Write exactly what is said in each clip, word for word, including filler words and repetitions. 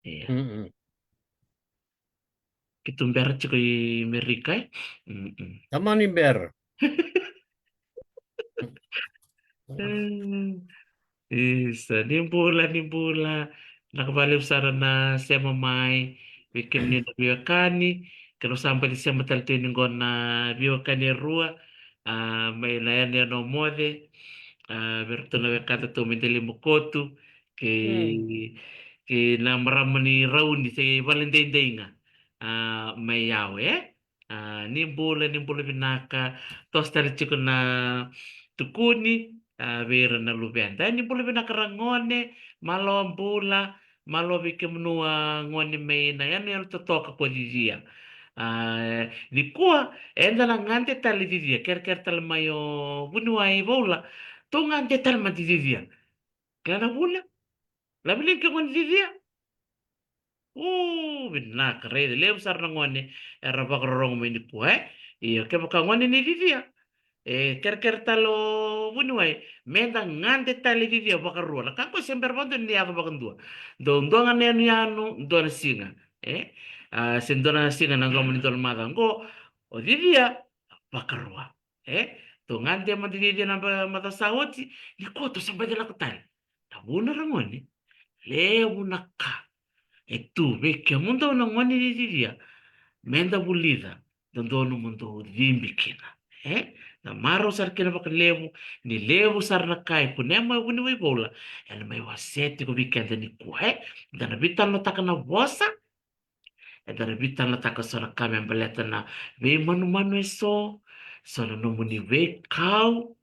Ia. Mm-mm. Keitou bera tiko i Merika, e? Mm-mm. Tamani bera. Mm. Isa, ni bula, ni bula. Vinaka vakalevu sara na sema mai vei kemuni na veiwekani. Keirau sa baci sema tale tu yani qo na veiwekani e rua, a, mai na yanuyanu o Moce, a, vei iratou na wekada tu mai Delaimokotu, kei, kei na marama ni Rauni se Valedaidaiga, a, mai Yawe, e? A, ni bula, ni bula vinaka. Toso tale tiko na tukuni, a, vei ira na luveda. Ni bula vinaka ragone, malo bula, malo vei kemunu a gone mai na yanuyanu totoka ko Cicia. A, nikua, eda na gade tale Cicia, kerekere tale mai o vuniwai Vaula. Tou gade tale mada Cicia. Kila na vuna? Laveliga ke gone Cicia? O, vinaka, raica, levu sara na gone era vakarorogo mai nikua, e? Io, kevaka gone ni Cicia, e, kerekere tale o vuniwai, meda gade tale Cicia vakarua. Na ka qo se bera vakadua ni yaco vakadua. Dou dua ga na yanuyanu, dua na siga, e? A, se dua na siga na loma ni dua na macawa qo, o Cicia vakarua. E, tou gade mada Cicia na ba-, macawa sa oti, nikua tou sa baci lako tale. Na vuna ragone, levu na ka e tu vei kemudou na gone ni Cicia, meda vulica, dodonu mo dou cibi kina. E, na marau sara kina vakalevu, ni levu sara na ka e kunea mai o vuniwai Vaula, ena mai wasea tiko vei keda nikua, e. Da na veitalanoataka na vosa, eda na veitalanoataka so na ka me baleta na veimanumanu eso, so na nomuni veikau.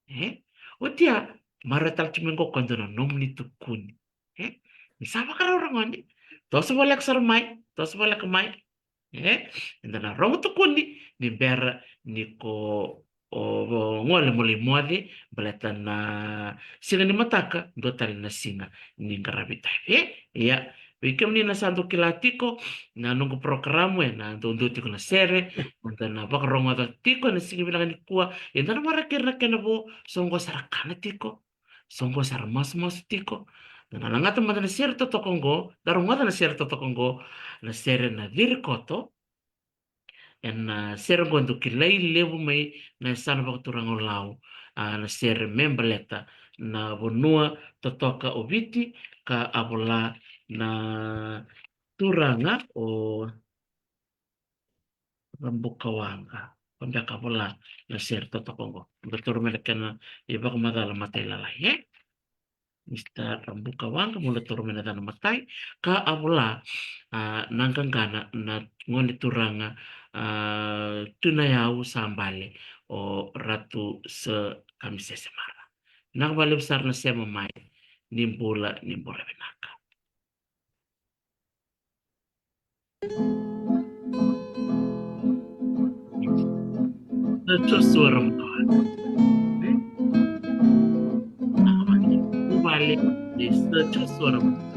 E? Oti ya, marau tale tu mai qo ko dua na nomuni tukuni. E? Ni sa vakarau ragone. Toso voleka sara mai, toso voleka mai. E? Eda na rogo tukuni, ni bera ni ko o, o gole mo lai moce, baleta na siga ni mataka, dua tale na siga ni qaravi taivi. Ia, vei kemuni na sa dau kila tiko na noqu porokaramu, ena doudou tiko na sere, eda na vakarogoca tiko ena siga vinaka nikua, eda na waraki ira na kena vo, so qo sa ra kana tiko, so qo sa ra masumasu tiko. Da na lagata mada na sere totoka qo, da rogoca na sere totoka qo, na sere na Ciri Koto, ena, a, sere qo dau kilai levu mai na yasana vakaturaga o Lau, a, na sere me baleta na vanua totoka o Viti, ka a vola na turaga o Rabukawaqa. Ko beka a vola na sere totoka qo. Qo taura mai na kena ivakamacala matailalai, e? Mista Rabukawaqa, mo lai taura mai na yacana matai, ka a vola, a, na qaqana na gone turaga, a, Tui Nayau sa bale, o Ratu Sir Kamisese Mara. Vinaka vakalevu sara na sema mai, ni bula, ni bula vinaka. Sir Joshua Rabukawaqa. E? Vinaka vakalevu. Vuvale, e, Sir Joshua Rabukawaqa.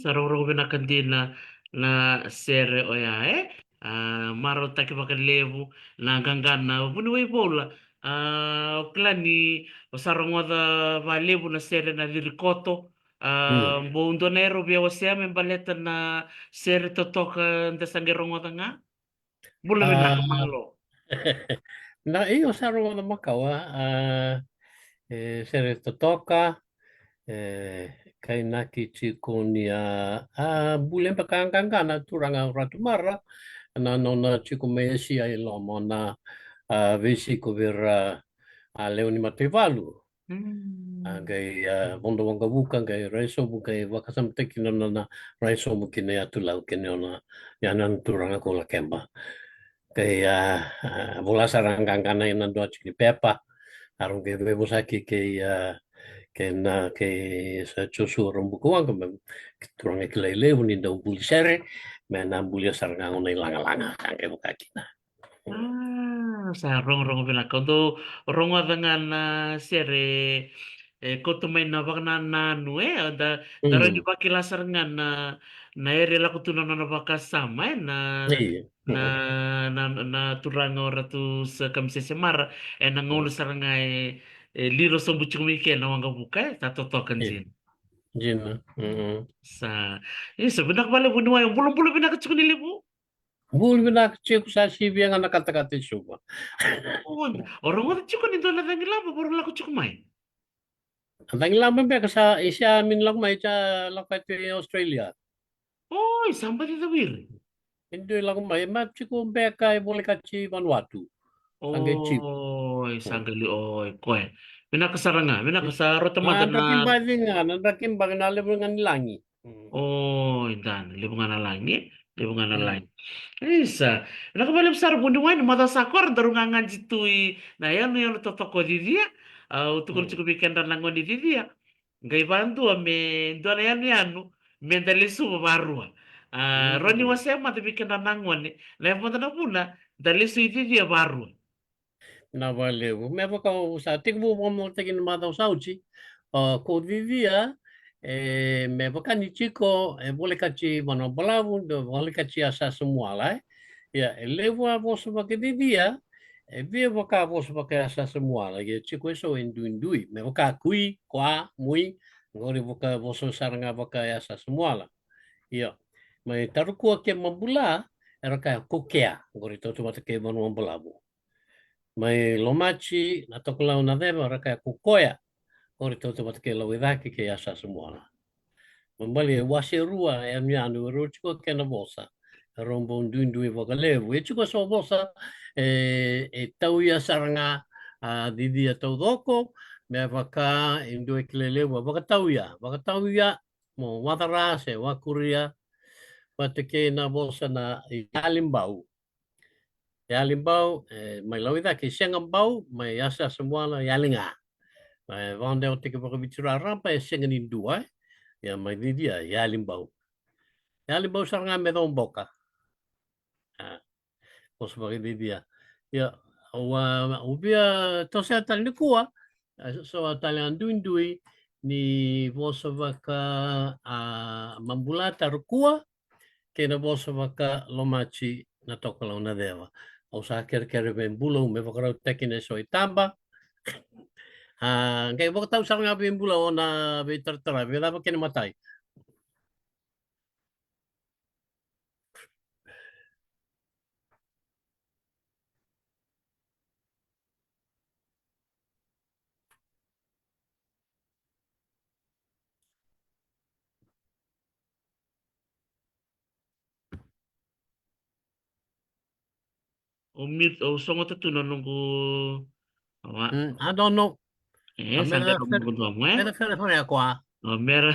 Sa rogorogo vinaka dina na sere oya, e? A, marautaki vakalevu na qaqana vuniwai vola. A, o kila ni o sa rogoca valevu na sere na Ciri Koto. A, bau dua na era o via wasea me baleta na sere totoka da sa qai rogoca ga? Bula vinaka, malo. Na, io, sa rogoca makawa, a, e, sere totoka, e, kainaki tiko ni a, a, buli beka qaqana turaga o Ratu Mara, na nona tiko mai Esia i loma na, a, veisiko vei ira, a, lewe ni mataivalu. A qai, a, vodo waqavuka, qai rai sobu, qai vakasamataki na nona rai sobu ki na yatu Lau kei na nona, ya na turaga ko Lakeba. Qai, a, a, vola sara qaqana ena dua tiki ni pepa. A rau qai veivosaki kei, a, kei na, kei sa Josua Rabukawaqa me, kei turaga kilai levu ni dau buli sere, me na bulia sara ga gona ilagalaga, sa qai vaka kina. A, sa rogorogo vinaka. Dou rogoca ga na sere, e, kauta mai na vakanananu, e, da, da rawa ni vakila sara ga na, na ere lako tu na nona vakasama, e, na, na, na, na turaga o Ratu sa Kamisese Mara, e, na gauna sara ga e, e liro sobu tiko mai kena waqavuka, e, sa totoka dina. Dina. Sa, e, sa vinaka valevu ni wai, bulabula vinaka tiko ni levu. Bula vinaka tiko, sa sivia ga na katakata i Suva. O, o rogoca tiko ni dua na cagilaba, voro lako tiko mai. Na cagilaba beka sa, i sa mini lako mai, sa lako tu i Australia. Oi, sa baci cawiri. E dua i lako mai, ma tiko beka e volekati Vanuatu. Sa qai tiko. Oi, sa qai li, oi, koya. Vinaka sara ga, vinaka sa rota mada na. Na draki baki ga, na draki baki na levu ga ni lagi. Oi, dana, levu ga na lagi, levu ga na lagi. Isa, vinaka vakalevu sara vuniwai, na macawa sa kora daru gagadi tu i na yanuyanu totoka o Cicia. Au tukuna tiko vei kedra na gone Cicia. Qai vadua me dua na yanuyanu, me da lesuva varua. A, rawa ni wasea mada vei kedra na gone, na yavamada na vuna, da lesu i Cicia varua. Na valevu. Me vaka au sa tekivu vakamoletaki na macawa sa oti, a, ko Cicia, e, me vaka ni tiko, e volekati Vanuabalavu, volekati Yasasamuala, e. Ia, e levu a vosa vaka Cicia, e via vaka vosa vaka Yasasamuala, ia tiko eso e duidui, me vaka kui, koa, mui, qori vaka vosa sara ga vaka Yasasamuala. Ia, mai Tarukua kei Mabula, era kaya kokea, qori tautauvata kei Vanuabalavu. Mai Lomati, Natokalau, Naceva, ra kaya kokoya. Qori tautauvata kei Lauicake kei Yasasamuala. Mai Bali e wase rua e yanuyanu, e rua tiko kena vosa. E rau bau duidui vakalevu. E tiko so vosa, e, e tauya sara ga, a, Cicia taucoko, me vaka e dua e kilai levu, a vakatauya, vakatauya, mo wacara se wakuria, vata kei na vosa na yalibau. Yalibau, e, mai Lauicake, sega bau, mai Yasasamuala, yali ga. E, vakadewataki vakaviti raraba, e sega ni dua, e. Ia mai Cicia, yalibau. Yalibau sara ga me coboka. A, vosa vaka Cicia. Ia, au a, au via toso tale nikua, a, so, so tale a duidui, ni vosa vaka, a, Mabula Tarukua, kei na vosa vaka Lomati Natokalau Naceva. Au sa kerekere vei Bula, au me vakarautaki na so i taba. A, qai vakatau sara ga vei Bula o na veitaratara, vei cava kena matai. O mute, o sogota tu na noqu. Awa. Mm, I don't know. E, sa qai rogo noqu domo, e? Mera fere fere a koa. O mera.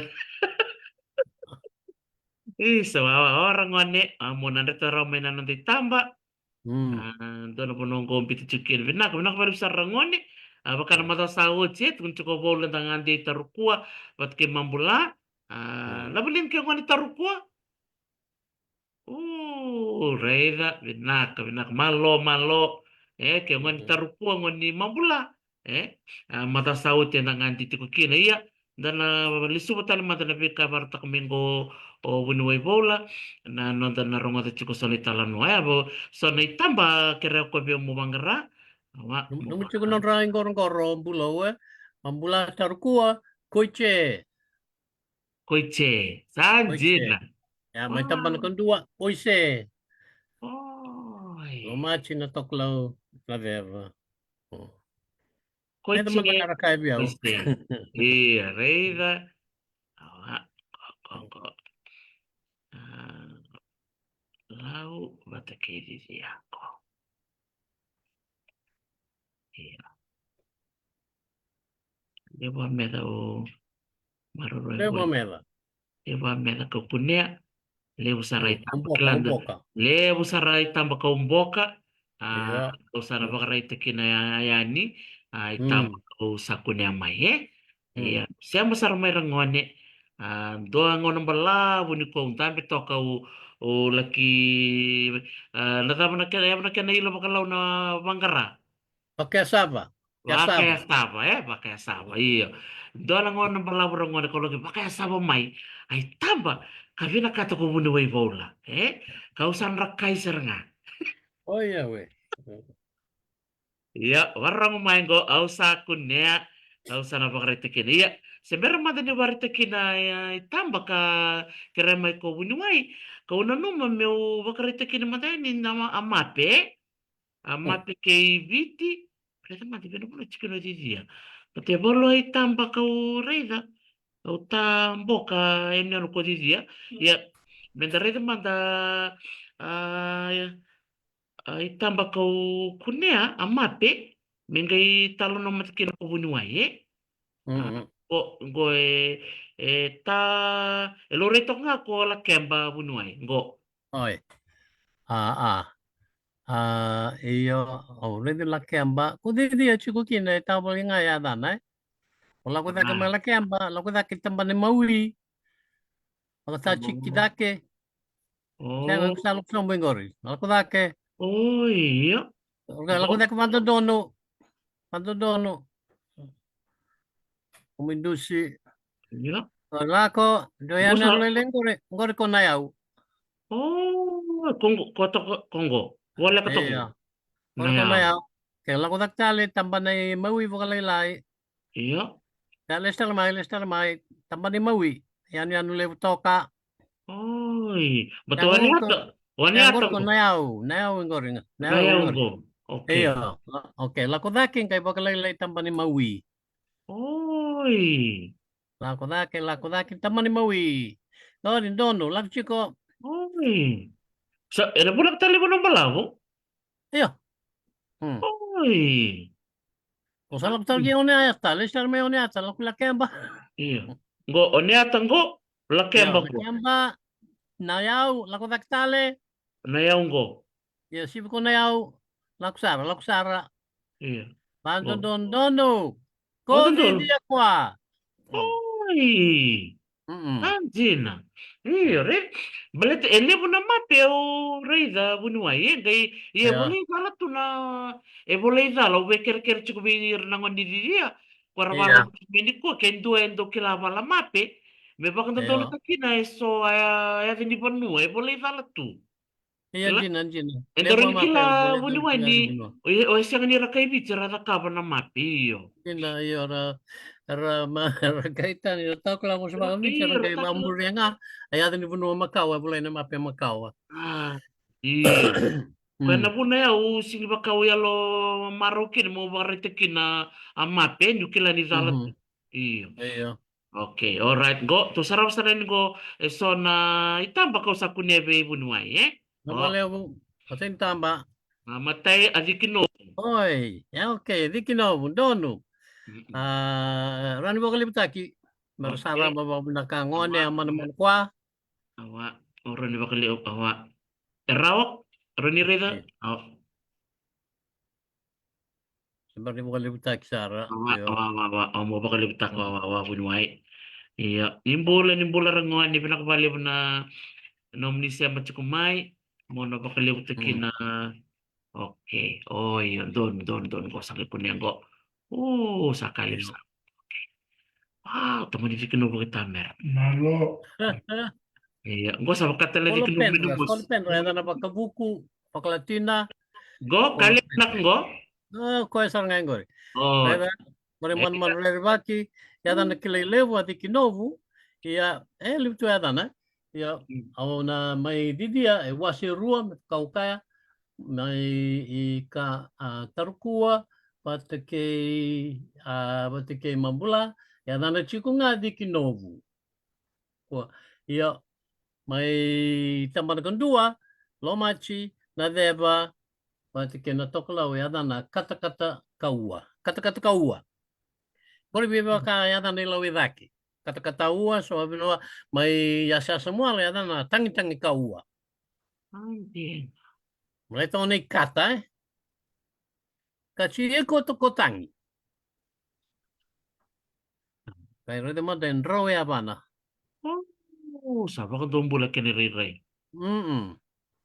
Isa, awa, awa, ragone, a, mo na dreta rawa mai na noda itaba. Mm. A, dua na vanua qo biuta tiko kina. Vinaka, vinaka vakalevu sara ragone. A, vaka na macawa sa oti, e, tukuni tiko vou leda gade i Tarukua, vata kei Mabula. A, mm, na vuli ke gone Tarukua. O, raica, vinaka, vinaka, malo, malo. E, ke gone Tarukua, gone Mabula. E, a, macawa sa oti eda gade tiko kina. Ia, da na lesuva tale mada na veika e vakarautaka mai qo o vuniwai Voula, na noda na rogoca tiko so na italanoa. E, vo, so na itaba kerea ko vei mo vaqara. Awa, Num- mo Numu tiko vaqara. Nodra iqoroqoro o Bulou, e? Ma bula Tarukua, koice. Koice. Sa Koice. Dina. Ia, mai tabana Wow. kadua, koice. Oi. Lomati na tokalau na veva. Eda Koice. mada na raka e vei au. Koice. Ia, raica. Awa, ko, ko, ko. A, Lau vata kei Cici yako. Ia. Levu a meca o maroroi Levu a voli. meca. Levu a meca kau kunea. Levu sara Mm, i taba uboka, kila da. uboka. Levu sara i taba kau boka. A, Ia. kau sa na vakaraitaki na ya- yani. A, i taba Mm. kau sa kunea mai, e? Mm. Ia, sema sara mai ra gone. A, dua gauna balavu ni kau dabe toka u, u laki, a, na cava na kena, yava na kena ilo vakalau na vaqara. Vakayasava. Yasava. Vakayasava, e, vakayasava, io. Dua na gauna balavu ra gone kau laki vakayasava mai. Ai taba, ka vinakata ko vuniwai Voula, e? Kau sa na kai sara ga. Oia we. Ia, vakarorogo mai qo, au sa kunea, au sa na vakaraitaki kina. Ia, se bera mada ni vakaraitaki kina, e, i taba ka kerea mai ko vuniwai, kau nanuma meu vakaraitaki kina mada yani na ma- a mape, a Mm. mape kei Viti, raica mada vei na vuna tikina o Cicia. Baleta e volo i taba kau raica, au ta boka e yanuyanu ko Cicia. Ia, meda raica mada, a, a, i taba kau kunea, a mape, me qai talanoa mada kina ko vuniwai, e? A, Mm, mm. qo, qo e, e ta, e laurai toka ga ko Lakeba vuniwai, qo. Oi. A, a. A, io, au raici Lakeba. Ko Cicia tiko kina e tavali ga yacana, e? O lako cake A. mai Lakeba, lako cake Tabana Maui. Vaka sa Tabana tiki Maui. cake. Sega, O. sa lako sobu i qori. Lako cake. O, ia. Oka, lako Qo. cake Vadodonu. Vadodonu. Komi dusi. Ia. O lako, dua yani Musa. na lele qori, qori ko Nayau. O, ko qo, ko toka, ko qo. Voleka toka. Ia. Qori ko Nayau. Nayau. Ke lako cake tale, Tabana i Maui vakalailai. Ia. Ia, lesu tale mai, lesu tale mai, Tabana i Maui. Yanuyanu levu toka. Oi, baleta Ia, o Aniata, o Ia, Aniata qori ko qo. Nayau, Nayau qori ga. Nayau Nayau qori. qo. Okay. Io, la- okay, lako cake qai vakalailai Tabana i Maui. Oi. Lako cake, lako cake Tabana i Maui. Qori donu, lako tiko. Oi. Sa, ena vuna ka tale vuna balavu? Io. Hmm. Oi. O sa lako tale ki Oneata, lesu tale mai Oneata, lako Lakeba. Io. Qo Oneata qo, Lakeba Io, qo. Lakeba, Nayau, lako cake tale. Nayau qo. Ia, sivi ko Nayau, lako sara, lako sara. Io. Qo. Vadodonu. Ko Vadodonu. Cicia koya. Mm. Oi. Mm-mm. A dina. Io, re. Baleta e levu na mape au raica vuniwai, e qai, ia, Ia. volai cala tu na, e volai cala, au via kerekere tiko vei ira na gone ni Cicia. Ko ra Ia. vakalako tiko mai ni ko, ke dua e dau kila vala mape, me vakadodonutaki Ia. kina e so, a, yaca ni vanua, e volai cala tu. Ia, Kila? dina, dina. E Levu dau a rawa ni mape, kila levu vuniwai kila ni, ni vanua. o, o e sega ni ra kai Viti, ra cakava na mape, io. Dina, io, ra, ra, ma, ra kai tani, ra takila vosa Ra, vaka Viti, ra io, ra kai takila. vakamuria ga, a yaca ni vanua makawa, e volai na mape makawa. A, io. Koya na Mm. vuna ya, au sigi vaka au yalo marau kina, meu vakaraitaki kina a mape, niu kila ni cala tu. Mhm. Io. Io. Okay, alright. Qo, tou sarava sara yani qo, e so na itaba kau sa kunea vei vuniwai, e? Na O. valevu, o sega ni taba. A matai, a Cikinovu. Oi, e, okay, Cikinovu, donu. Mm-mm. A, rawa ni vakalevutaki. Me ra Okay. sarava vakavinaka gone, Awa. a manumanu koya. Awa, o rawa ni vakalevu, awa. E rawa, rawa ni raica. Okay. Awa. Se bera ni vakalevutaki sara, Awa, io. awa, awa, awa, awa, mo vakalevutaka, Mm. awa, awa, vuniwai. Ia, ni bula, ni bula ra gone, vinaka vakalevu na nomuni sema tiko mai, mo na vakalevutaki Mm. na, okay, o, io, donu, donu, donu, qo sa qai kunea qo. O, sa ka levu Io. sara. Okay. Wow, tamani Cikinovu kei Tamera. Malo. Ia, qo sa vaka tale na dikinovu me na mosi. Scolopendra, scolopendra, yacana vakavuku, vakalatina. Qo, ka levu na qo? O koya sara ga qori. O. Raica, qori manumanu rerevaki, yacana kilai levu a dikinovu. Ia, e levu tu yacana. Ia, au na mai cicia e wase rua me vaka au kaya, mai i ka, a, Tarukua vata kei, a, vata kei Mabula, yacana tiko ga dikinovu. Kua, ia, mai tabana kadua, Lomaji, Naceva vata kei Natokalau, yacana Katakata Kaua. Katakata Kaua. Qori vei vaka yacana i Lauicake. Katakata Ua, so a vinoa mai Yasayasa Moala, yacana Tagitagi Kaua. Ai, dina. Malai toka na i kata, e? Ka si e ko toko tagi. Kai raica mada e drau e yavana. O, sa vakadobula kena rairai. Mm-mm.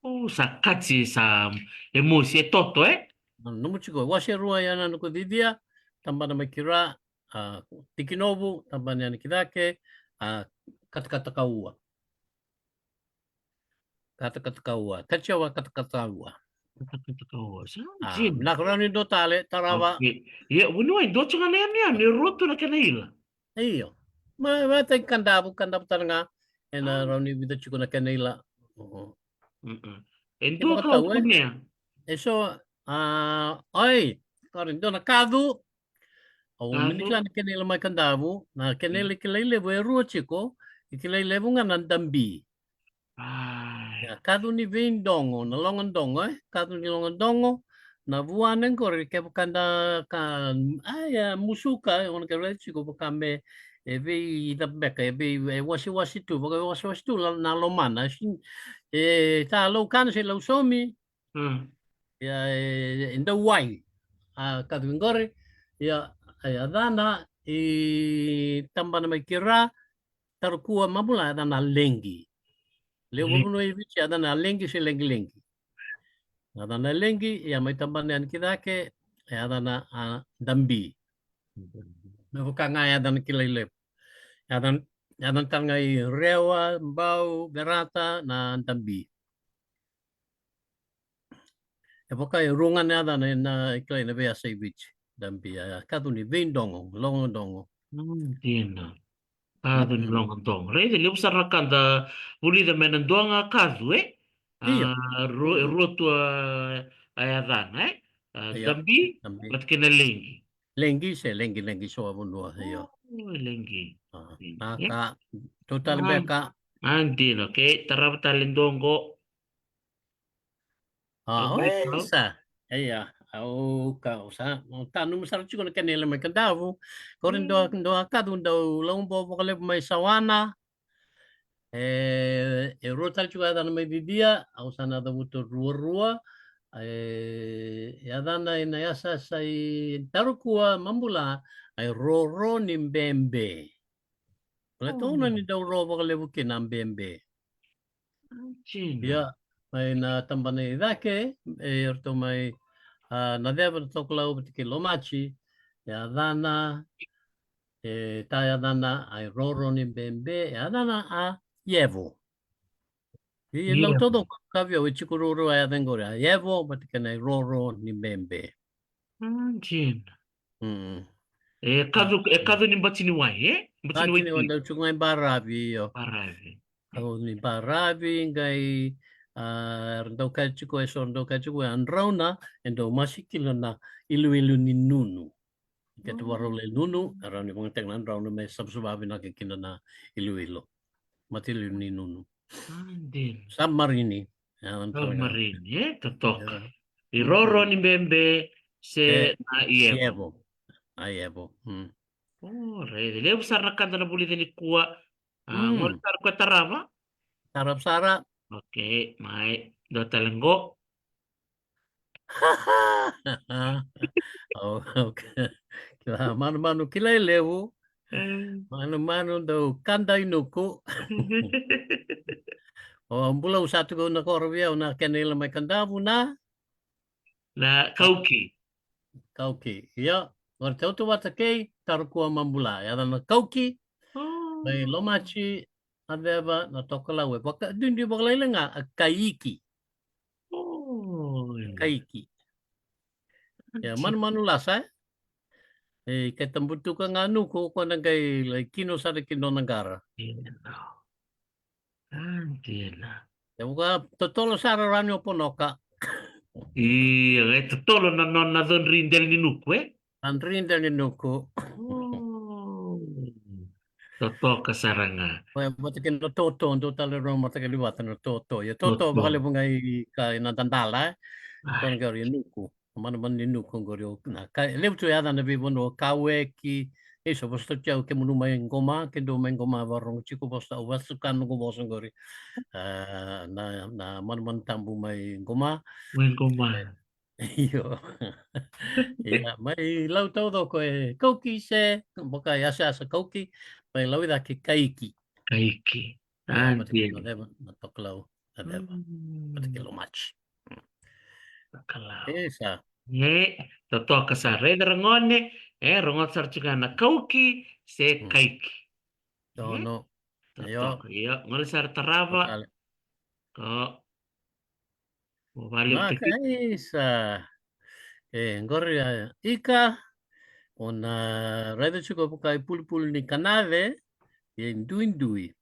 O, sa kati, sa e mosi, e toto, e? Nomu tiko, wase rua ya na noqu cicia, tabana mai Kira, a, dikinovu, tabana yani ki cake, a, Katakata Kaua. Katakata Kaua. Kati au a Katakata Kaua. Katakata Kaua. Sa, a, dina. Na rawa ni dua tale, tarava. Okay. Ia, vuniwai, dua tiko ga na yanuyanu, e rua tu na kena ila. Io. Ma, ma tai Kadavu, Kadavu tale ga. Ena rawa ni vica tiko na kena ila. Mm-mm. E dua ka au kunea. E so, a, oi, kore, dua na kacu. Au mini kila na kena ila mai Kadavu, na kena ila kilai levu e rua tiko, e kilai levu ga na dabi. Ia, kacu ni veidogo, na logodogo, e? Kacu ni logodogo, na vuana qori, kevaka da ka, a, ia, musuka, e, o na kevaka tiko, vaka me, e vei tabeka, e vei, e wasewase tu, vaka e wasewase tu, la, na lomana, e, ta laukana se lausomi, Ia, e, e dau wai. A, kacu qori. Ia, e yacana i tabana mai Kira, Tarukua, Mabula, yacana Legi. Levu vanua i Viti, yacana Legi se Legilegi. Yacana Legi, ia mai tabana yani ki cake, yacana a dabi. Me vaka ga yacana kilai levu. Yacana, yacana tale ga i Rewa, Bau, Verata, na dabi. E vaka e rua ga na yacana ena kilai na veiyasa i Viti. Dabi, a, kacu ni veidogo, logodogo. Mm, dina. Kacu ni logodogo. Raica, levu sara na ka da vulica mai na dua ga kacu, e? Io. A, rua, e rua tu a, a yacana, e? A, dabi, vata kei na legi. Legi se legi, legi so a vanua, io. O, legi. A, dina. A, ka, tu tale beka. A, dina, okay. Tarava tale dua qo. A, o, e, sa. Ia, au ka, au sa, au tanuma sara tiko na kena ila mai Kadavu. Qori dua, dua kacu dau lau bau vakalevu mai Sawana. E, e rua tale tiko yacana mai cicia, au sa na cavuta ruarua. E, yacana ena yasayasa i Tarukua, Mabula, a i Roro ni Bebe. Baleta o na ni dau ro vakalevu kina a bebe. Ia, mai na tabana i cake, e ratou mai, a, Naceva, Natokalau vata kei Lomaji, e yacana, e ta yacana a i Roro ni Bebe, e yacana a Yevo. Ia, e lau taucoko ka vei au e tiko ruarua a yaca qori, a Yevo vata kei na i Roro ni Bebe. A, dina. Mm. E kacu, e kacu ni bati ni wai, e? Bati ni wai, bati ni wai dau tiko ga i baravi, io. Baravi. Kacu ni baravi, qai, a, era dau kaya tiko, e so era dau kaya tiko, e a drauna, e dau masi kina na iloilo ni nunu. Keitou varau lai nunu, e rawa ni vakayagataki na drauna me savasava vinaka kina na iloilo. Mata iloilo ni nunu. A, dina. Submarine. Ia, submarine, e, totoka. Ia. I Roro ni Bebe se na i Yevo. I Yevo. A, Yevo. Mm. O, raica. Levu sara na ka da na vulica nikua. A, qori sara ko tarava? Tarava sara. Okay, mai. Dua tale qo. O, okay. Kila manumanu kilai levu. E. Manumanu dau kada i nuku. O, bula, au sa tukuna qori vei au na kena ila mai Kadavu na? Na kauki. Kauki. Ia, qori tautauvata kei Tarukua, Mabula. Yacana kauki. O. Mai Lomaji, na ceva, na tokalau e vaka, duidui vakalailai ga, a kaiki. O, kaiki. Ia, manumanu lasa, e? E, ke tabutuka ga nuku, ko na qai lai kino sara ki nona qara. Ia. A, dina. E vuka totolo sara rani o Ponoka. Ia, e totolo na nona codri dela ni nuku, e? Codri dela ni nuku. O. Totoka sara ga. Koya vata kei na toto, dua tale rau mataqali vata na toto. Ia toto, toto vakalevu ga i ka ina dadala, e? A. Koya na qori e nuku. Manumanu ni nuku qori o na ka, e levu tu e yaca na veivanua, Kauweki, e so vosa tu au kemunu mai Qoma, ke dou mai Qoma vakarorogo tiko vosa, au vosa ka noqu vosa qori. A, na, na manumanu tabu mai Qoma. Mai Qoma. E, io. Ia, mai Lau taucoko e Kauki se, vaka yasayasa Kauki, mai Lau i cake Kaiki. Kaiki. Ia, a, vata kei na ceva, na tokalau, na ceva. Mm. Vata kei lomaji. Tokalau. E sa. E, totoka sa raica ragone, e, rogoca sara tiko na Kauki se Kaiki. Ono. E? Totoka. Io, gole sara tarava. Toka. Ko. Mo vale. Maka tiki. Isa. E, qori a ika, o na raica tiko vaka ipulipuli ni kanace, e duidui.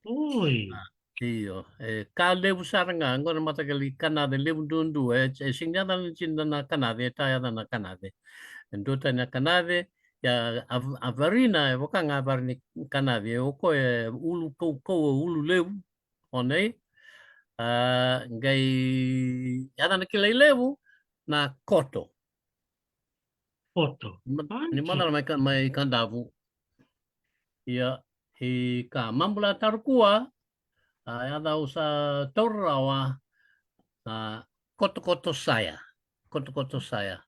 Oi. A, io, e ka levu sara ga, qori na mataqali kanace levu duadua, e, e sega ni yaca na jina na kanace, e ta yaca na kanace. E duatani na kanace, ia a, a varina, e vaka ga a vara ni kanace, o koya e ulu kaukau, e ulu levu, o nei, a, qai yaca na kilai levu na koto. Koto. Ma-, ni macala mai ka, mai Kadavu. Ia, i ka Mabula Tarukua, a, yaca au sa taura rawa, a, Kotokoto Saya. Kotokoto Saya.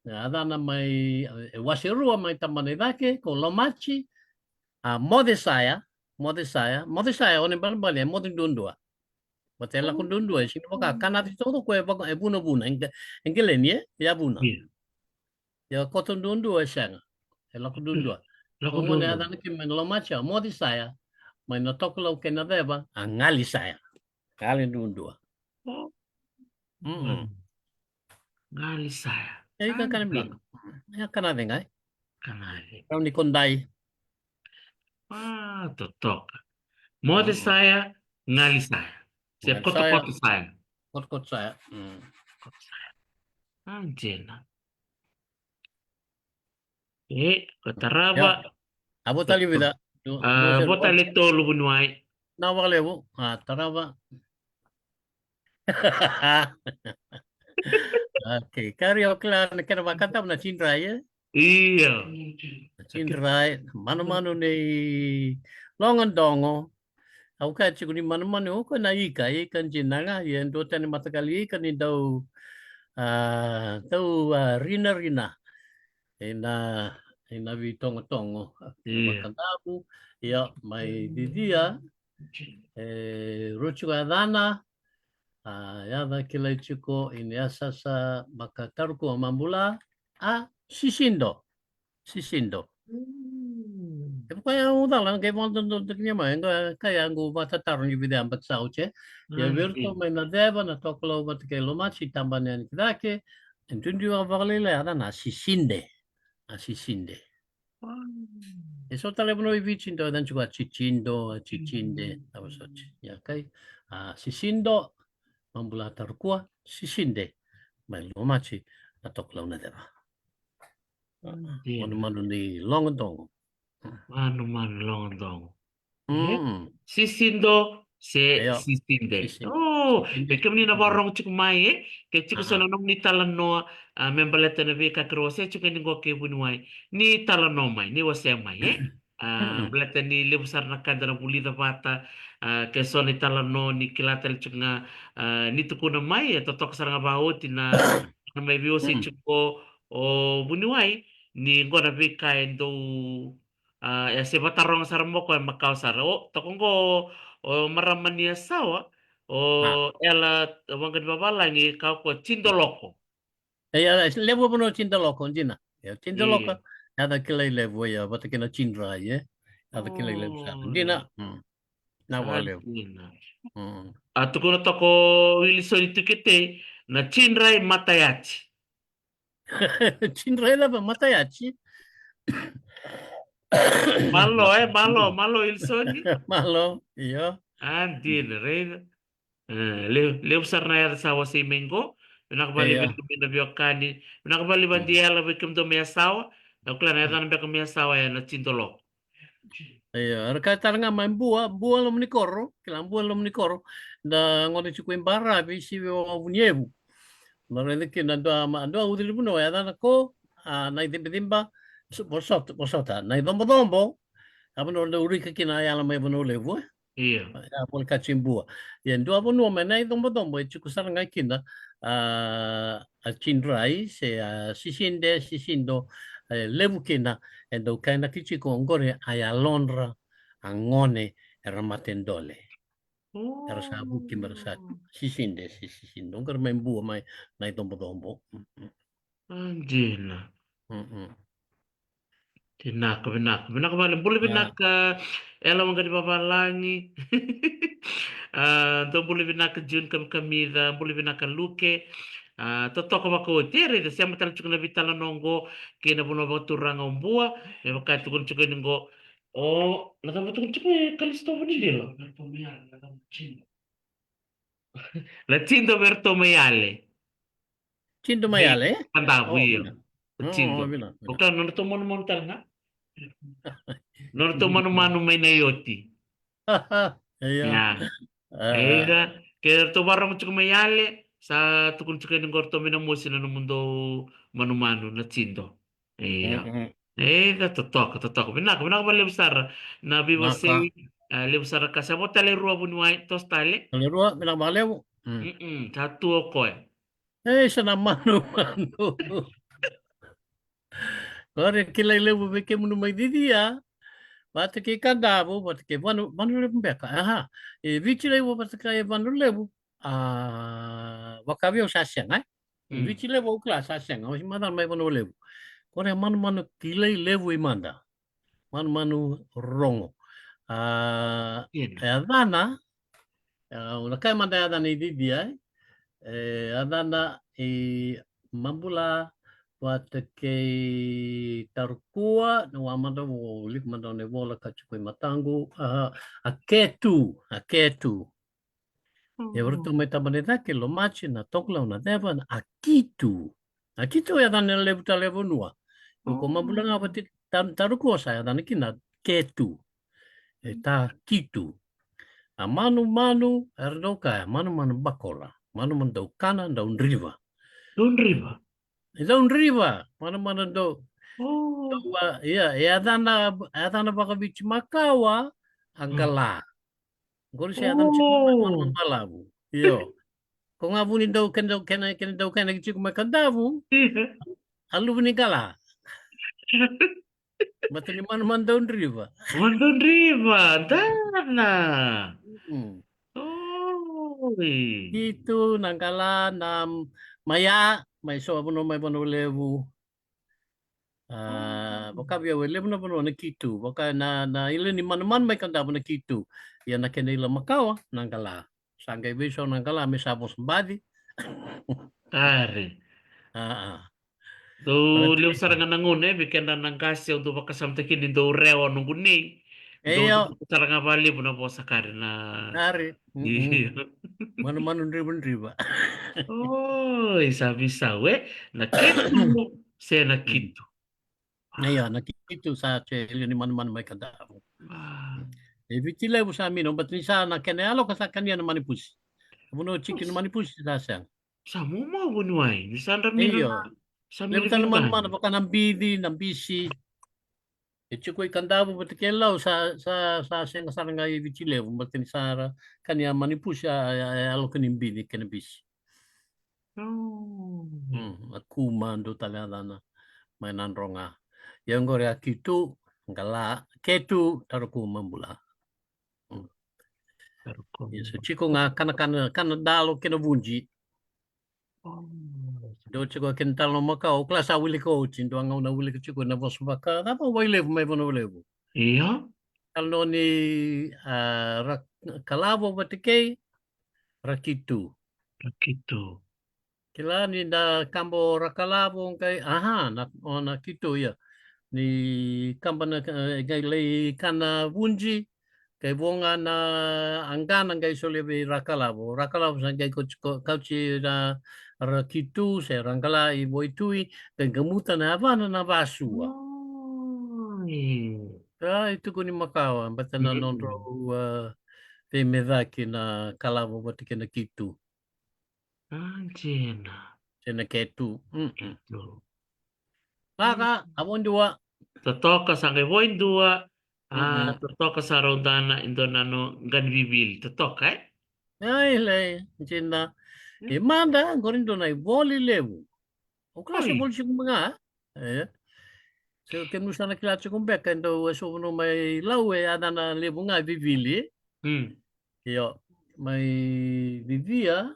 Ia, yacana mai, e wase rua mai tabana i cake, ko Lomaji, a, Moce Saya, Moce Saya, Moce Saya, o na ibalebale, e moce duadua. Vata e lako duadua, e sega ni vaka, kanace taucoko e vaka, e vunavuna, e qe-, e qeleni, e, e a vuna. Io. Ia koto duadua, e sega. E lako duadua. Lako duadua. O gona yacana kina mai Lomaji, a, Moce Saya, mai na tokalau kei na ceva, a Gali Saya. Gali duadua. O. Mm. Gali Saya. E ika kana bika. E kanace qai. Kanace. Rau ni kodai. A, totoka. Moce Saya, Gali Saya. Se Kotokoto Saya. Kotokoto Saya. Mm. Koto Saya. A, dina. E, ko tarava. Ia. A vo tale vica. A, vo tale tolu vuniwai. Na vakalevu. A, tarava. Okay, kari au kila na kena vakatabu na Tidrai, e? Io. Na Tidrai, manumanu nei Logadogo. Au kaya tiko ni manumanu, o koya na ika, ika dina ga, ia duatani mataqali ika ni dau, a, dau, a, rinarina. Ina, ina veitogotogo. Io. Vakatabu, ia, mai cicia, e, rua tiko yacana, a, yaca kilai tiko, i na yasayasa, Maka Tarukua Mabula, a, Sisido. Sisido. Mm. E vaka ya au cala, na qai vakadodonu tiko ni mai, qai, qai ya qu vakatataro ni vica beka sa oti. Ia, mm, vei iratou mai na ceva, na tokalau vata kei Lomaji, tabana yani ki cake, e duidui vakalailai, yaca na Siside. A Siside. Wow. E so tale vanua i Viti, dau yaca tiko a Titido, a Titide, mm, a vosoti. Ia, kai, a Sisido, Mabula Tarukua, Siside, mai Lomaji, na tokalau na ceva. Io. Manumanu ni Logadogo. Manumanu Logadogo. Mm. Sisido se, io, Siside. Siside. O, Siside. E kemuni na vakarorogo tiko mai, e? Ke tiko so na nomuni talanoa, a, me baleta na veika keirau wasea tiko yani qo kei vuniwai. Ni talanoa mai, ni wasea mai, e? A, baleta ni levu sara na ka eda na vulica vata, a, ke so na italanoa ni kila tale tiko ga, a, ni tukuna mai, e totoka sara ga vakaoti na, na mai veiwasei tiko o vuniwai, ni qo na veika e dau, a, e se vataroga sara mo koya, e makawa sara. O, toka qo, o marama ni Yasawa, o Ela, Waqanivavalagi, ka o koya Tidoloko. E, ia, e levu vanua Tidoloko, dina. Ia, Tidoloko, io, yaca kilai levu, ia, vata kei na Tidrai, e. Yaca kilai levu sara. Dina. Mm. Na vakalevu. Dina. Mm. A tukuna toka o Wilisoni Tuketei na Tidrai Matayati. Tidrai lava Matayati. Malo, e, malo, malo, Wilisoni. Malo, io. A dina, raica. E, levu, levu sara na yaca sa wasei mai qo. Vinaka vakalevu vei kemuni na veiwekani. Vinaka vakalevu vei Diyala vei kemudou mai Yasawa. Au kila na yacana beka mai Yasawa ya na Tidoloko. Io, era kaya tale ga mai Bua, Bua loma ni koro, kila Bua loma ni koro. Da gone tiko i Baravi, sivi o Vunievu. Na raica kina dua ma, dua ucili vanua, yacana ko, a, na icibiciba, vosota, vosota, na icobocobo. A vanua da urika kina a yala mai Vanua Levu, e? Io. A, volekati Bua. Ia dua vanua mai na icobocobo e tiko sara ga kina, a, a Tidrai, se a Siside, Sisido, e levu kina, e dau kainaki tiko oqori a yalodra, a gone, era mate dole. Era sa vuki, era sa Siside, se Sisido. Oqori mai Bua mai na icobocobo. Mm, mm. A dina. Mm, mm. Vinaka, vinaka. Vinaka vale, bula vinaka, Ela Waqa ni Vavalagi. A, dou bula vinaka June Kamikamica, bula vinaka Luke. A, totoka vakaoti, e raica, sema tale tiko na veitalanoa oqo, kei na vanua vakaturaga o Bua, me vaka e tukuna tiko ni qo. O, na cava tukuna tiko e Kalisito Vunidila? Na Tido Verto Maiale. Tido Maiale, e? Kadavu, io. O Tido. O kila nodratou manumanu tale ga. Nodratou manumanu mai na ioti. Io. Ia. Eda, ke ratou vakarorogo tiko mai Yale, sa tukuna tiko yani qo ratou mai na mosi na nomudou manumanu na Tido. Io. Eda, totoka, totoka. Vinaka, vinaka vakalevu sara na veivosei. A, levu sara ka sa vo tale rua vuniwai, toso tale. Tale rua, vinaka vakalevu. Sa tu o koya. Ei, sa na manumanu. Qori kilai levu vei kemuni mai Cicia. Vata kei Kadavu, vata kei Vanua, Vanua Levu beka. Aha. E Viti Levu vata kei Vanua Levu. A, vakaviau sa sega, e? Viti Levu au kila sa sega, au se macala mai Vanua Levu. Qori a manumanu kilai levu i mada. Manumanu rogo. A, e yacana, e, au na kaya mada yacana i Cicia, e? E yacana i Mabula vata kei Tarukua, na wa mada, au wilika mada na ivola ka tiko i mataqu, a, a Ketu, a Ketu. E varatou mai Tabana i Cake, Lomati, na Tokalau, na Ceva, na Akitu. Akitu e yacana levu tale e vanua. Ko Mabula ga vata kei Tarukua sa yacana kina Ketu. E ta Kitu. A manumanu, era dau kaya, manumanu bakola. Manumanu dau kana, dau driva. Dau driva. E dau driva, manumanu dau. Dau, a, ia, e yacana, e yacana vakaviti makawa, a qala. Qori se yacana tiko na manumanu balavu. Io. Ko ga vu ni dau, kena dau, kena, kena dau kena ki tiko mai Kadavu. A luvu ni qala. Mata ni manumanu dau driva. Manumanu dau driva, dana. Oi. Kitu, na qala, na maia, mai so vanua, mai Vanua Levu. A, vaka vei au e levu na vanua na Kitu, vaka na, na ila ni manumanu mai Kadavu na Kitu. Ia na kena ila makawa, na qala. Sa qai veiso na qala me sa vosa baci. Ari. A, a. Dou levu sara ga na gauna, e, vei keda na qase, au dau vakasamataki ni dou rewa noqu nei. Dou sara ga valevu na vosa kari na. Ari. Io. Manumanu drivadriva. Oi, sa veisau, e? Na Ketu se na Kitu? Io, na Kitu sa tele ni manumanu mai Kadavu. E Viti Levu sa mina, bati ni sa na kena yalo ka sa kania na manipusi. Vanua tiki na manipusi sa sega. Sa momo vuniwai, ni sa dra mina. Io. Sa mina levu tale na manumanu vaka na bici, na bisi. E tiko i Kadavu vata kei Lau sa, sa, sa sega sara ga i Viti Levu, bati ni sa ra kania manipusi a, a, a yalo ka ni bici kei na bisi. A kuma dou tale yacana mai Nadroga. Ia qori a Kitu, qala, Ketu, Tarukua, Mabula. Ia sa tiko ga kana, kana, kana dalo kei na vuji. Dou tiko kei na talo makawa, au kila sa wilika oti, dua gauna wilika tiko na vosa vaka, cava Wailevu mai Vanua Levu. Ia. Talanoa ni, a, Ra-, Kalavo vata kei Rakitu. Rakitu. Kila ni na kaba o Rakalavo qai, aha, na, o Nakitu, ia. Ni kaba na, e, qai lai kana vuji, qai vo ga na aqana qai solia vei Rakalavo. Rakalavo sa qai kauti, ko-, kauti na Rakitu se Raqala i Voitui, qai gamuta na yavana na Vasua. Oi. Ka i tukuni makawa, bata na, mm, nodrau, a, veimecaki na Kalavo vata kei Nakitu. A, dina. Dina Ketu. Mm-mm. Ketu. Kaka, a vo dua. Totoka sa qai vo e dua. A, mm-mm, totoka sara o dana, e dua na noqu qani vivili. Totoka, e? Ai, lai, dina. Mm. E mada, qori dua na ivoli levu. O kila se, oi, voli tiko mai ga, e? Se kemuni sa na kila tiko beka, e dau eso vanua mai Lau e yacana levu ga vivili. Mm. Io, mai Vivia,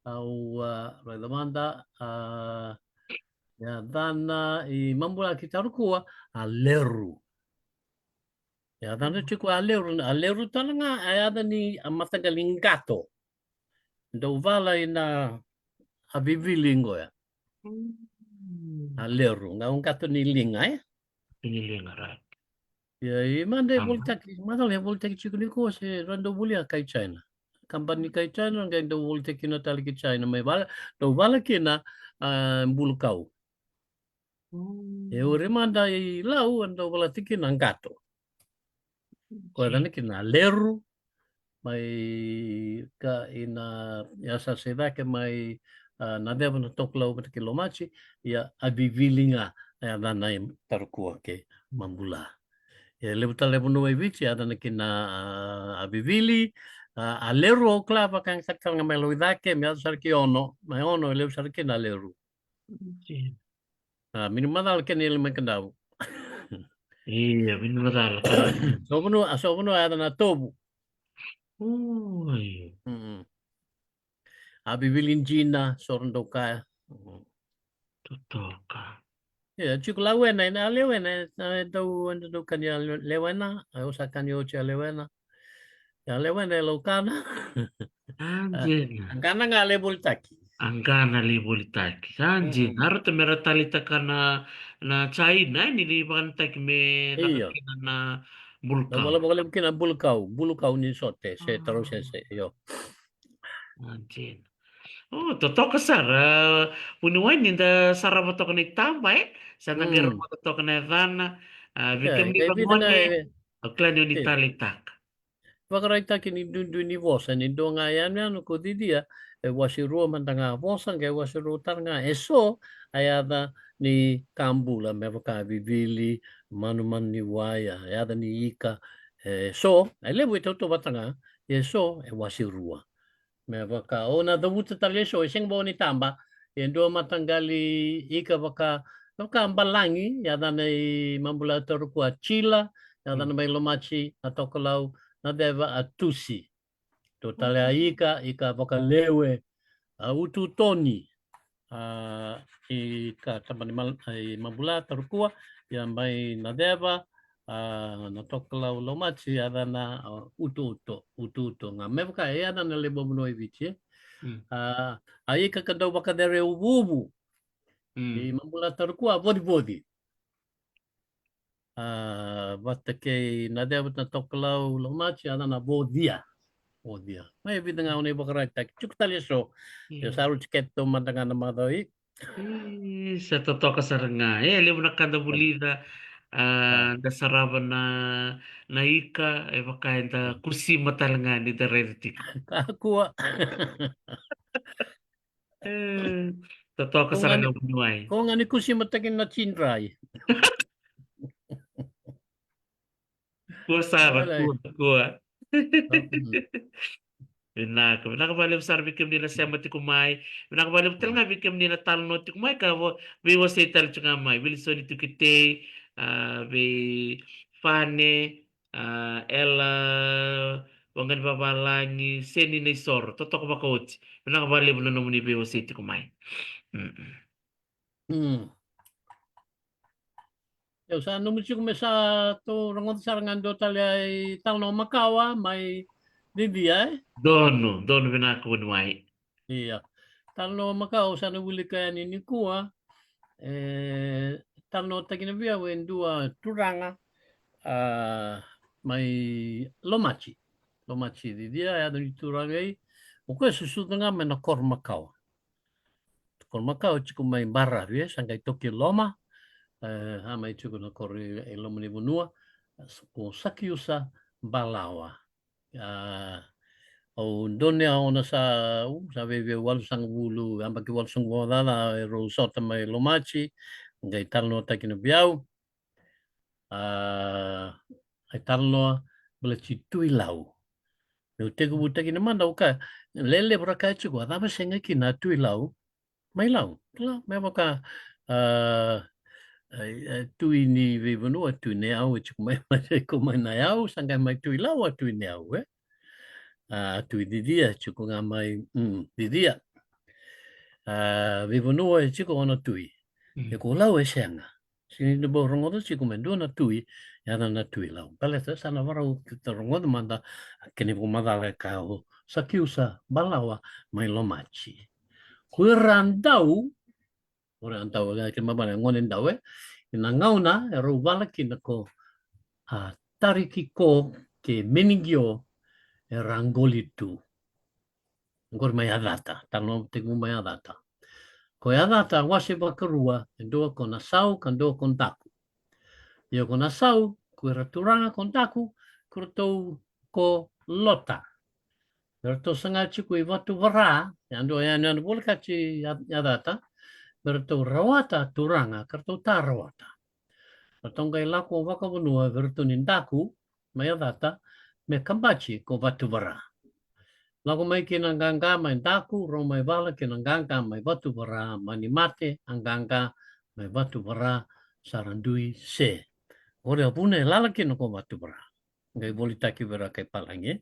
au, a, raica mada, a, yacana i Mabula ki Tarukua, a Leru. Yacana tiko a Leru, a Leru tale ga, a yaca ni a mataqali qato. Dau vala ina a vivili qoya. Mm. A Leru, ga o qato ni liga, e? Ni liga, right. Ia, i mada e, ama, volitaki, mada e volitaki tiko ni ko se ra dau volia kai China. Kabani kai China, qai dau volitaki kina tale ki China, mai vala, dau vala kina, a, bulukau. Mm. E ure mada i Lau, e dau valati kina qato. Ko, okay, yacana kina Leru, mai ka ina, ia sa se cake mai, a, Naceva, Natokalau vata kei Lomaji, ia a vivili ga, a yacana i Tarukua kei Mabula. E levu tale vanua i Viti, a yacana kina, a, a vivili, a, a Leru au kila vakayagataki tale ga mai Lauicake, me yaco sara ki Ono, mai Ono, e levu sara kina a Leru. Okay. A, Minimacala kei na Yalemakadavu. Ia, Minimacala. So vanua, a, so vanua a yaca na Tovu. Oi. Mm. A vivili dina, so ra dau kaya. Mm. Totoka. Ia, tiko Lawena, ena Lewena, e dau, e dau kani a Le-, Lewena, au sa kani oti a Lewena. Ia Lewena e laukana. A, dina. A, qana ga lai volitaki. A qana lai volitaki. A, dina. Mm. A rauta me ra taleitaka na, na China, e, ni lai vakanataki me, io, lako kina na bulukau. Na vala vakalevu kina bulukau, bulukau ni sote, se, a, tarau sese, io. A, dina. O, totoka sara, a, vuniwai ni da sarava toka na itaba, e? Sa da, mm, qai rogoca toka na yacana, a, vei, e, kemuni, e, vei na gone, e, au kila ni o ni, e, taleitaka. Vakaraitaki ni duidui ni vosa, ni dua ga yanuyanu ko cicia, e wase rua mada ga vosa, qai wase rua tale ga e so, a yaca ni ka bula, me vaka vivili, manumanu ni wai, a yaca ni ika, e so, e levu e tautauvata ga, e so, e wase rua. Me vaka, o na cavuta tale e so, e sega vua ni taba, e dua mataqali ika vaka, vaka balagi, yacana i Mabula Tarukua Chila, yacana, mm, mai Lomaji, Natokalau, Naceva, a Tusi. Dua tale a ika, ika vakalewe, a Ututoni, a, i ka taba ni mal-, i Mabula Tarukua, ia mai Naceva, a, Natokalau, Lomaji, yacana, a, Utuuto, Utuuto ga. Me vaka, e yacana levu vanua i Viti, e? Mm. A, a ika ka dau vakacere uvuuvu. Mm. I Mabula Tarukua, Vocivoci. A, vata kei Naceva, Natokalau, Lomaji, yacana Vocia. Vocia. Mai vica ga o na ivakaraitaki. Tiko tale e so. Ia. Ia sa rauti kece taumada ga na macawa i. Ii, sa totoka sara ga. E, levu na ka da vulica, a, a, da sarava na, na ika, e vaka eda, mm, kusima tale ga ni da raica tiko. Kakua. E, totoka sara ga vuniwai. Ko ga ni kusimataki na tidrai. Kua sara, kua, kua. Vinaka, vinaka vakalevu sara vei kemuni na sema tiko mai. Vinaka vakalevu tale ga vei kemuni na talanoa tiko mai ka vo-, veiwasei tale tiko ga mai. Vilisoni Tukitei, a, vei Fane, a, Ela, Vaqani Vavalagi, Seni Naisoro, totoka vakaoti. Vinaka vakalevu na nomuni veiwasei tiko mai. Mm-mm. Mm. Au sa nomu tiko me sa tou rogoca sara ga dua tale ai talanoa makawa mai Cicia, e? Donu, donu vinaka vuniwai. Ia. Talanoa makawa au sa na wilika yani nikua. E talanoataki na vei au e dua turaga a mai Lomati. Lomati Cicia, e yaca ni turaga i. O koya susuta ga mai na koro makawa. Koro makawa tiko mai Baravi, e sa qai toki Loma. E a mai tiko na koro i Loma ni vanua. Ko Sakiusa Balawa. A au donu a ona sa u sa veve walusagavulu, a baki walusagavulu caca e rau sota mai Lomati. Qai talanoataki na vei au. A ai talanoa baleti Tui Lau. Meu tekivutaki na mada au ka lelevu ra kaya tiko a cava sega kina a Tui Lau mai Lau. Kila me vaka a Tui ni veivanua, Tui Neau e tiko mai, mai ko mai na yau, sa qai mai Tui Lau a Tui Neau, e. A Tui Cicia e tiko ga mai Cicia. A veivanua e tiko ona Tui. E ko Lau e sega. Sini dua bau rogoca tiko me dua na Tui, yacana na Tui Lau. Baleta sa na varau keitou rogoca mada kena ivakamacala e ka o Sakiusa Balawa mai Lomati. Ko ira dau, ko ira dau e kena mabana e gone dau, e. Ina gauna e rau vala kina ko a Tariki ko ke Menigio e ra qoli tu. Qori mai Yacata, talanoa tekivu mai Yacata. Ko Yacata wase vakarua e dua ko Nasau ka dua ko Daku. Ia ko Nasau ko ira turaga ko Daku ko ratou ko Lota. Me ratou saga tiko i Vatuvara, e a dua yani na volekati Yacata. Me ratou rawata turaga ka ratou ta rawata. Ratou qai lako vakavanua vei ratou ni Daku mai Yacata me kabati ko Vatuvara. Lako mai kina qaqa mai Daku, rau mai vala kina qaqa mai Vatuvara, mani mate a qaqa mai Vatuvara, sa ra dui se. Qori a vuna e lala kina ko Vatuvara. Qai volitaki vei ira kai Palagi.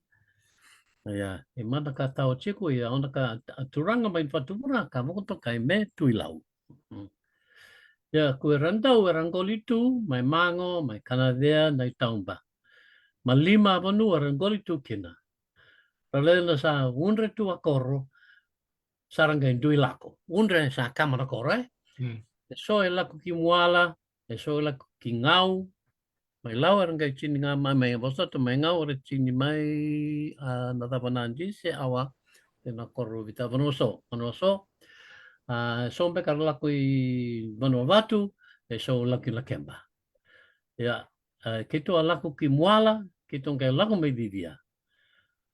Ia e mada ka tawa tiko ia ona ka a turaga mai Vatuvara ka vakatokai me Tui Lau. Ia ko ira dau era qoli tu mai Mago, mai Kanacea, Naitauba. Ma lima a vanua era qoli tu kina. Ra lewe na sa udre tu a koro, sa ra qai dui lako. Udre sa kama na koro, e. E so e lako ki Muala, e so e lako ki Gau. Mai Lau era qai tini ga mai, mai vosota mai Gau era tini mai a na cava na dise awa. E na koro vita vanua so, vanua so. A so beka ra lako i Vanuavatu, e so lako i Lakeba. Ia a keitou a lako ki Muala, keitou qai lako mai Cicia.